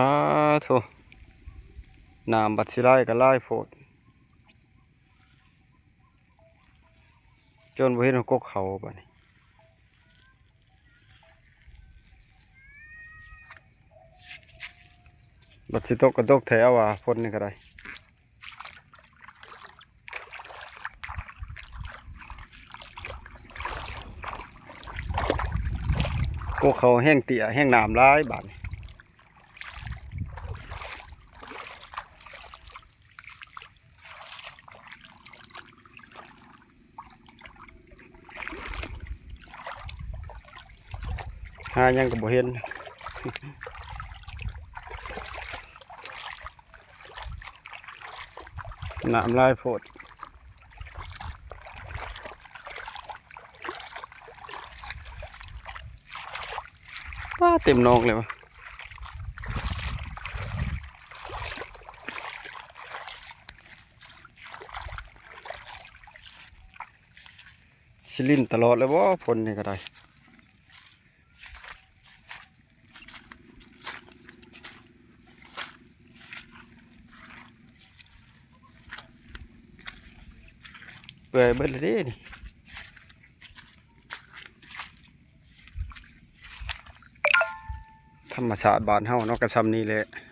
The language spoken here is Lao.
ປາໂທ້ ນ້ຳບັດຊິຫຼາຍກໍຫຼາຍໂພດ ຈົນບໍ່ເຫັນຫົວກົກເຂົາບາດນີ້ ບັດຊິຕົກກໍຕົກແທ້ວ່າ ຝົນນີ້ກໍໄດ້. ໂອ້ ເຂົາແຮງເຕ້ຍ ແຮງນ້ຳຫຼາຍບາດນີ້ ຫາຫຍັງກໍບໍ່ເຫັນ ນ້ຳຫຼາຍໂພດ ປາ ເຕັມໜອງເລີຍຫວາ ຊິລິນຕະຫຼອດເລີຍບໍ ຝົນນີ້ກໍໄດ້. ເປື່ອຍເບິດແລ້ວເດ້ນີ້ ທຳມະຊາດບ້ານເຮົາເນາະ ກໍຊ່ຳນີ້ແຫຼະ.